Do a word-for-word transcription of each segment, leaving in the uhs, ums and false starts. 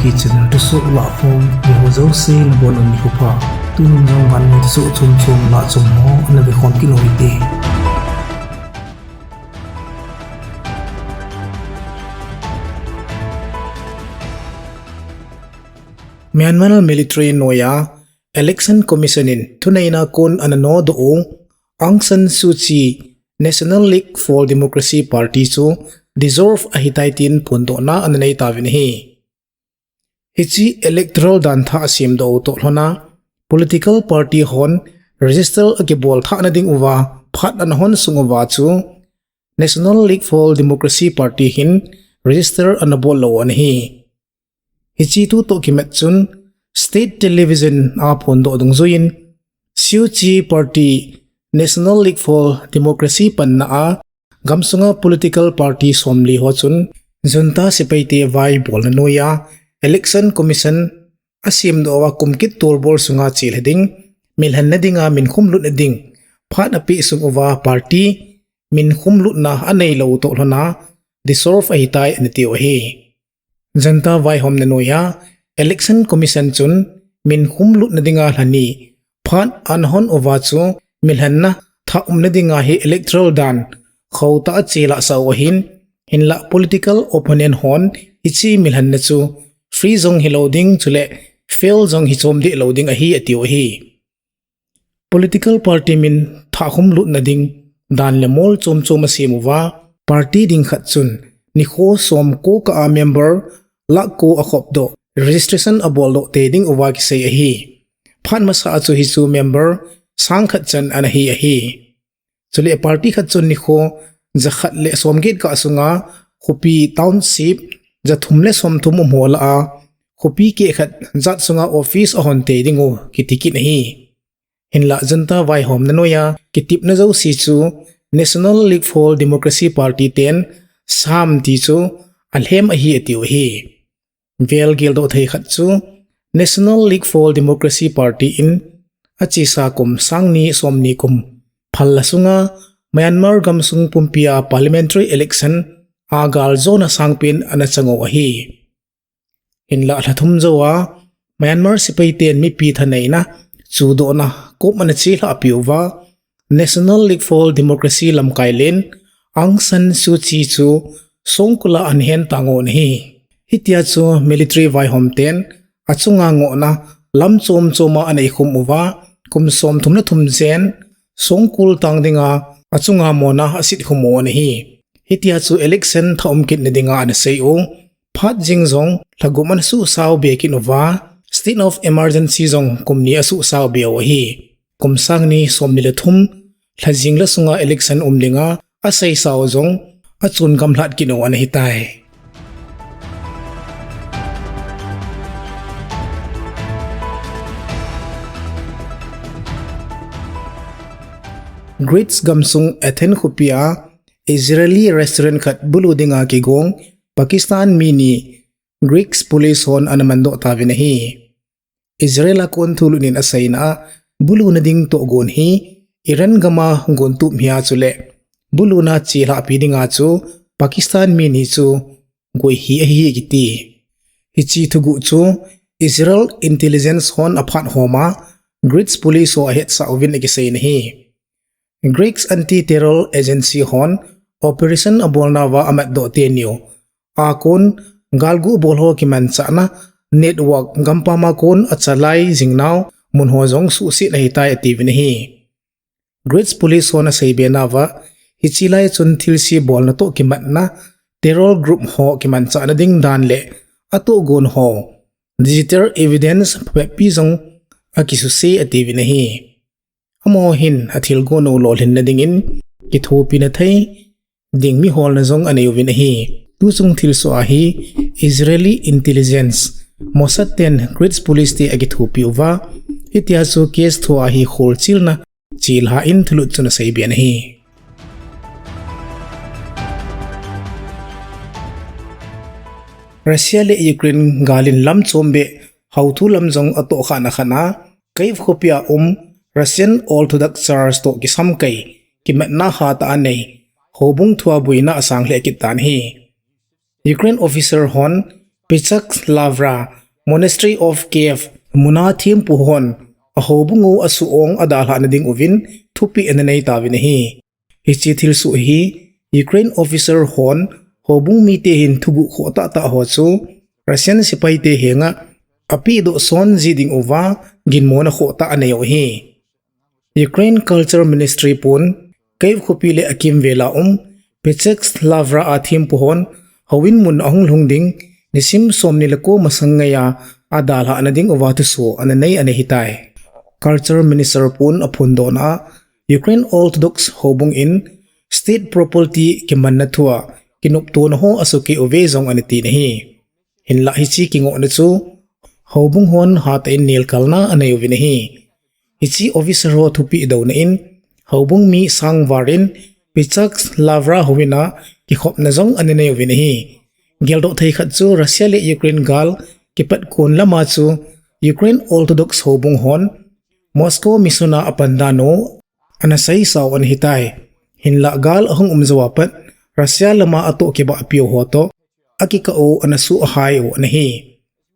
Channel thusoh lahkhom, mi ho jouse nabonun nikho pha. Tunin jong vannoi thusoh chomchom lahchom ho ana vekhom kit u hite. Myanmar military noiya Election Commission in thuneina kon ana nodoh u Aung San Suu Kyi National League for Democracy Party chu dissolve ahitai tin phondohna ana nei tauvin ahi. Hiche electoral dan thah asemdoh u toh lhona political party hon register akibol thahna ding uva phat ana hon sung uva chu National League for Democracy Party hin register ana bol lou u ana hi. Hiche thu toh kimat chun state television a phondoh dungjuiyin Suu Kyi Party National League for Democracy panna a gamsunga political party somli ho chun junta sepaite vai bolna noiya Election Commission asemdoh uva kum kit tolbol sunga chelha ding, milhenna dinga min khumlutna ding phat apeh sung uva party min khumlutna anei lou toh lhona dissolve ahitai ana tiu ahi. Junta vaihomna noiya Election Commission chun min khumlutna dinga lhani phat ana hon uva chu milhenna thah umna dinga hi electoral dan khotah a chelhasah u ahin, hinlah political opponent hon hiche milhenna chu free jong hilou ding chule fair jong hichom deh lou ding ahi atiu ahi. Political party min thah khumlutna ding dan le mol chomchom asem uva, party ding khat chun nikho somko kah a member lakh ko akhopdoh, registration aboldoh tei ding uva kisei ahi. Phat masa a chu hichu member sangkhat chan ana hi ahi. Chule party khat chun nikho jakhat le somget kah sunga khopi township jathum le somthum um ho lah a khopi kehkhat jat sunga office ahon tei dingu kiti kit ahi. Hinlah junta vaihomna noiya kitepna jouse chu National League for Democracy Party ten sam ti chu alhem ahi atiu ahi. Vel geldoh thei khat chu National League for Democracy Party in achesa kum sangni somni kum phalna sunga Myanmar gamsung pumpia parliamentary election a galjona sangpen ana chang u ahi. Hinlah lha thum jouva Myanmar sepaiten mipi thaneina chudohna kop ana chelhah peh uva National League for Democracy lamkai len Aung San Suu Kyi chu songkul a ana hen tang u ana hi. Hitia chu military vaihom ten achunga ngohna lam chomchom a ana ikhum uva, kum somthum le thum jen songkul tang dinga achunga mona asit khum u ana hi. Hitia chu election thah um kitna dinga ana sei u, phat jing jong lha gup ana suhsao be kit uva, state of emergency jong kum ni asuhsao be u ahi. Kum sangni somni le thum lha jing le sunga election um dinga aseisao jong achun gamlhat kit u ana hitai. Greece gamsung Athens khopia Israeli restaurant khat bulu dinga kigong Pakistan mi ni Greeks police hon ana mandoh tauvin ahi. Israel a kon thulut in aseina a, buluna ding tohgon hi Iran gama gontup hia chule buluna chelhahpi dinga chu Pakistan mi ni chu goi hi ahi kiti. Hiche thuguh chu Israel intelligence hon aphat homa, Greeks police ho ahetsah uvin akisei ahi. Greeks Anti-Terror Agency hon operation abolnauva amatdoh teniu a kon galgu bol ho kimanchahna network gampam a kon achalai jingnau mun ho jong suhset ahitai atiuvin ahi. Greeks police hon aseibe nauva, hiche lai chun thilse bolna toh kimatna terror group ho kimanchahna ding dan le atohgon ho digital evidence phabeppi jong akisuse atiuvin ahi. Amaho hin athilgon u lolhinna dingin kithopina thei ding miholna jong anei uvin ahi. Tuchung thilsoh a hi Israeli intelligence Mossad ten Greeks police te akithopi uva, hitia chu case thua hi kholchilna chelha in thulut chun aseibe ahi. Russia le Ukraine galin lamchom beh haothu lam jong atohkhahna khat a, Kyiv khopia um Russian Orthodox Church toh kisamkai kimatna hatah a nei houbung thua boina asang lheh kit tan ahi. Ukraine officer hon Pechach Lavra, Monastery of Kiev muna thempu hon ahoubung u asuh ong adalhah nading uvin thupeh ana nei tauvin ahi. Hiche thilsoh hi Ukraine officer hon houbung mite hin thuguh khoh tahtah ho chu Russian sepaite henga apehdoh son ji ding uva ginmona khohtah anei u ahi. Ukraine Culture Ministry pun Kyiv khopi le akimvel a um Pechach Lavra a thempu hon houin mun ahung lhung ding nisim somni le ko masang ngeiya adalhah nading uva thusoh ana nei ana hitai. Culture Minister pun aphondohna a Ukraine Orthodox houbung in state property kimanna thua kinoptona ho asukeh uve jong ana tin ahi. Hinlah hiche kingohna chu houbung hon hatah in nelkalna anei uvin ahi. Hiche officer ho thupeh douna in houbung mi sang var in Pechach Lavra houin a kikhopna jong ana nei uvin ahi. Geldoh thei khat chu Russia le Ukraine gal kipat kon lama chu Ukraine Orthodox houbung hon Moscow mission a apan dan u ana seisau ana hitai. Hinlah gal ahung um jou a pat Russia lama atoh kibahpiu ho toh akikah u ana suhhai u ana hi.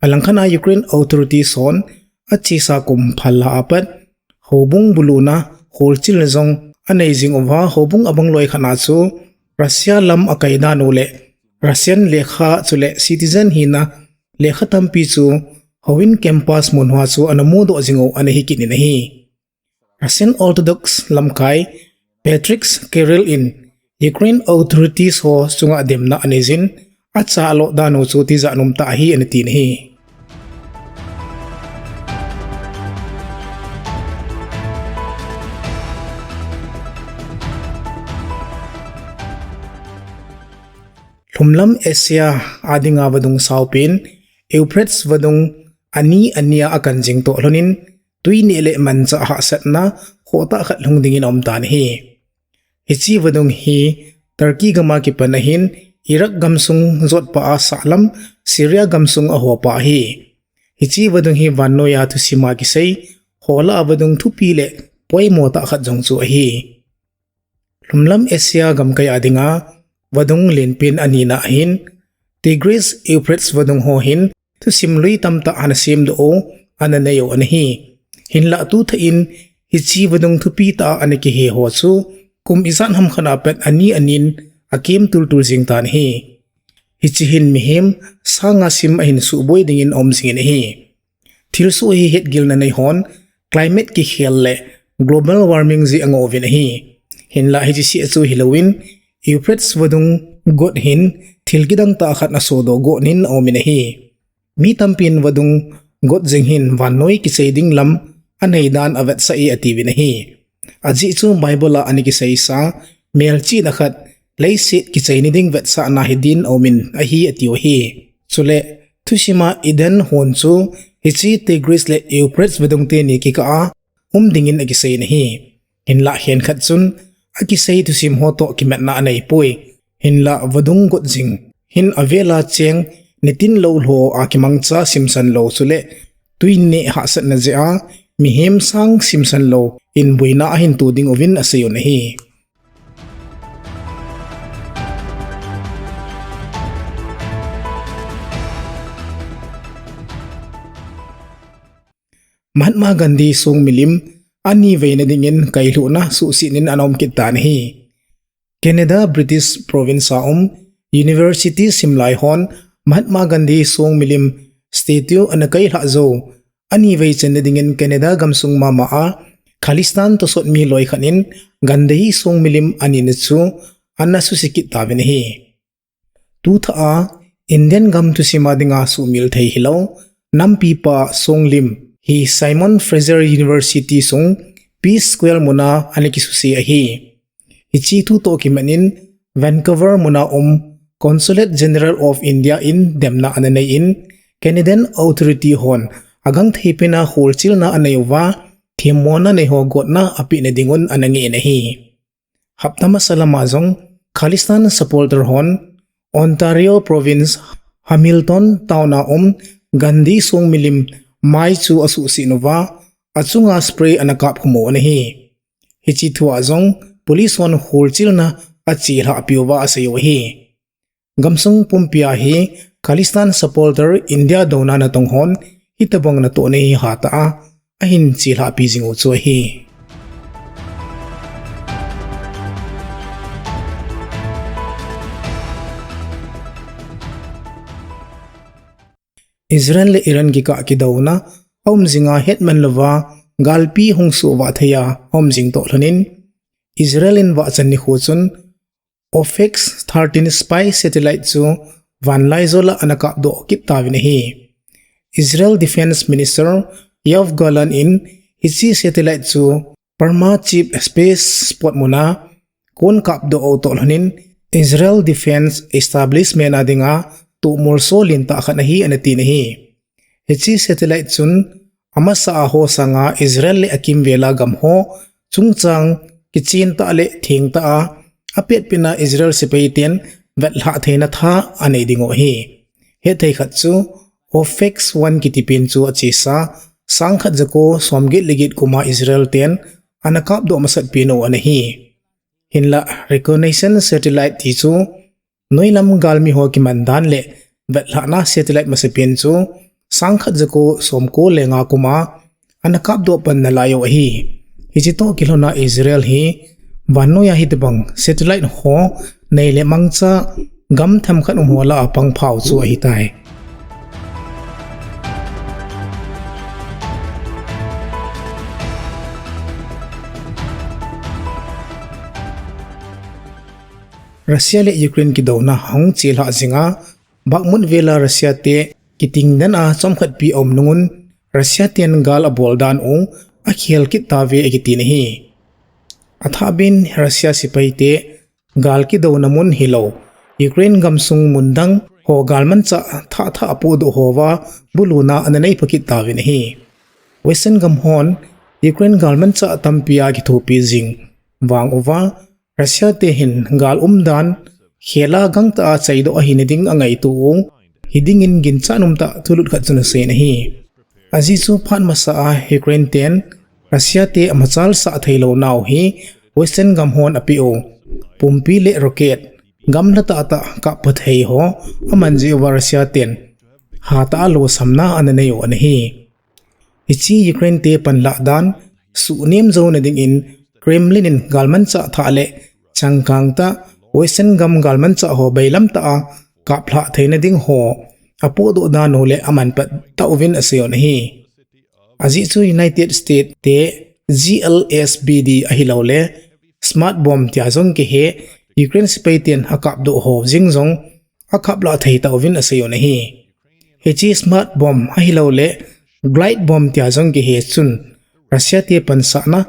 Alangkhat a Ukraine authorities hon achesa kum phal lha a pat houbung buluna kholchilna jong anei jing uva houbung abang loi khat a chu Russia lam akai dan u le Russian lekha chule citizen hina lekha tampi chu houin campus mun hoa chu ana mudoh jing u ana hi kit in ahi. Russian Orthodox lamkai Patriarch Kirill in Ukraine authorities ho chunga demna anei jin, acha alo dan u chu tijat um tah ahi ana tin ahi. Lhumlam Asia a dinga vadung saopen Euphrates vadung ani ania akan jing toh lhonin, twi neh le manchah hahsatna khohtah khat lhung dingin aum tan ahi. Hiche vadung hi Turkey gam a kipan ahin, Iraq gamsung jotpa a sahlam Syria gamsung ahopa ahi. Hiche vadung hi vannoiya thusim a kisei, kholah a vadung thupi le poimo tah khat jong chu ahi. Lhumlam Asia gamkai a dinga vadung lenpen anina ahin, Tigris Euphrates vadung ho hin thusim lui tamtah ana semdoh u, ana nei u ana hi. Hinlah tu thah in hiche vadung thupi tah a ana kihe ho chu kum ijat ham khat a pat ani anin akem tultul jing tan ahi. Hiche hin mihem sang nga sim ahin suboi dingin aum jingin ahi. Thilsoh hi hetgilna nei hon climate kikhel le global warming jeh a ngoh uvin ahi. Hinlah hiche seh chu hilouvin Euphrates vadung got hin thil kidang tah khat asodoh got nin aumin ahi. Mi tampin vadung got jing hin vannoi kichai ding lam anei dan avetsah e atiuvin ahi. Ajeh chu Bible a ana kiseisa melchihna khat leiset kichaina ding vetsahna hidin aumin ahi atiu ahi. Chule thusima Eden hon chu hiche Tigris le Euphrates vadung teni kikah a um dingin akiseiyin ahi. Hinlah khenkhat chun akisei thusim ho toh kimatna aneipoi. Hinlah vadung got jing hin avela cheng nitin lou lho a kimangcha simsan lou chule twi neh hahsatna jeh a mihem sang simsan lou in boina ahin to ding uvin aseiyu ahi. Mahatma Gandhi song milim ani veina dingin kailhuhna suhset in ana um kit tan ahi. Canada British Province a um University simlai hon Mahatma Gandhi song milim statue ana kailhah jou ani vei channa dingin Canada gamsung mama a Khalistan tosot mi loikhat in Gandhi song milim anina chu ana suse kit tauvin ahi. Tu thah a Indian gam thusima dinga suhmil thei hilou nampipa song lim hi Simon Fraser University sung Peace Square muna ana kisuse ahi. Hiche thu toh kimat in Vancouver muna um Consulate General of India in demna ana nei in, Canadian authority hon agangthei pena kholchilna anei uva, themmona nei ho gotna apeh na dingun ana ngeh in ahi. Hapta masa lama jong Khalistan supporter hon Ontario Province Hamilton Town a um Gandhi song milim mai chu asuhset uva, achunga spray ana kapkhum u ana hi. Hiche thua jong police hon kholchilna achelhah peh uva aseiyu ahi. Gamsung pumpia hi Khalistan supporter India douna natong hon hitobang natoh nei hi hatah a ahin chelhahpi jing u chu ahi. Israel le Iran kikah kidouna aum jinga hetman louva galpi hung suhvah thei a aum jing toh lhonin, Israel in vahchan nikho chun Ofax thirteen spy satellite chu vanlaijol a ana kapdoh kit tauvin ahi. Israel Defense Minister Yoav Gallant in hiche satellite chu Parma Chip Space Port muna kon kapdoh u toh lhonin, Israel Defense Establishment a dinga tohmolso lentah khat ahi ana tin ahi. Hiche satellite chun amasa a ho sanga Israel le akimvela gam ho chungchang kichentah le thengtah a apetpet a Israel sepai ten vetlhah theina tha anei dingu ahi. Hethei khat chu Ofax one kiti pen chu achesa sangkhat jako somget le get kuma Israel ten ana kapdoh masat penu ana hi. Hinlah reconnaissance satellite ti chu noilam galmi ho kiman dan le vetlhahna satellite masapen chu sangkhat jako somko le nga kuma ana kapdoh pan nalai u ahi. Hiche toh kilhona Israel hi vannoiya hitobang satellite ho nei le mangcha gam themkhat um ho lah a pang phau chu ahitai. Russia le Ukraine kidouna ahung chelhah jinga Bakhmut vela Russia te kitingden a chomkhatpi aum nungun Russia ten gal abol dan u akhel kit tauve akitin ahi. Athahbeh in Russia sepai te gal kidouna mun hilou Ukraine gamsung mundang ho galmanchah thah thah apohdoh houva buluna ana neipha kit tauvin ahi. Western gam hon Ukraine galmanchah tampi a kithopi jing vang uva Russia te hin gal umdan khela gangtah a chaidoh ahina ding angaito u hidingin ginchat umtah thulut khat chun aseiyin ahi. Ajeh chu phat masa a Ukraine ten Russia te amachal sah theilou nau hi Western gam hon apeh u pumpi le rocket gamla tahtah kappha thei ho aman jeh uva Russia ten hatah a losamna ana nei u ana hi. Hiche Ukraine te panlah dan suhnem jouna dingin Kremlin in galmanchah thah le changkang tah Western gam galmanchah ho bailam tah a kaplhah theina ding ho apohdoh dan u le amanpat tauvin aseiyu ahi. Ajeh chu United States te G L S B D ahilouleh smart bomb tia jong kihe Ukraine sepai ten akapdoh ho jing jong akaplah thei tauvin aseiyu ahi. Hiche smart bomb ahilouleh glide bomb tia jong kihe chun Russia te pansahna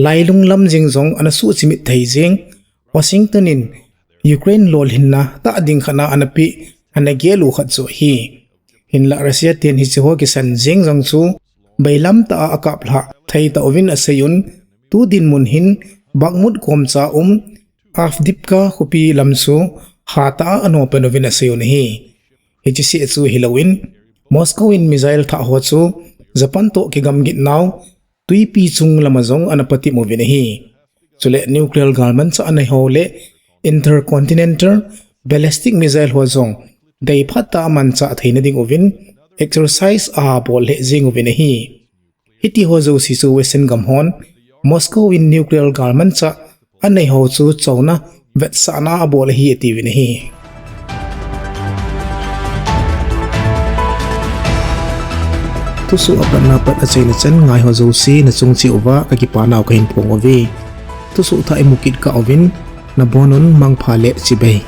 lailung lam jing jong ana suhchimit thei jing. Washington in Ukraine lolhinna tah ding khat a ana pe ana gel u khat chu ahi. Hinlah Russia ten hiche ho kisan jing jong chu bailam tah a akaplhah thei tauvin aseiyun, tu dinmun hin Bakhmut komcha um Avdiivka khopi lam chu hatah a anopen uvin aseiyu ahi. Hiche seh chu hilouvin Moscow in missile thah ho chu Japan toh kigamgit nau twipi chung lama jong ana patim uvin ahi. Chule nuclear galmanchah anei ho le intercontinental ballistic missile ho jong deiphat tah a manchah theina ding uvin exercise abol lheh jing uvin ahi. Hiti ho jouse chu Western gam hon Moscow in nuclear galmanchah anei ho chu chouna vetsahna abol ahi atiuvin ahi. Thusoh apatna pat achaina chan ngai ho jouse nachung cheh uva kakipa nau kahin phong uve. Thusoh thah imu kit kah uvin nabonun mangpha le chibai.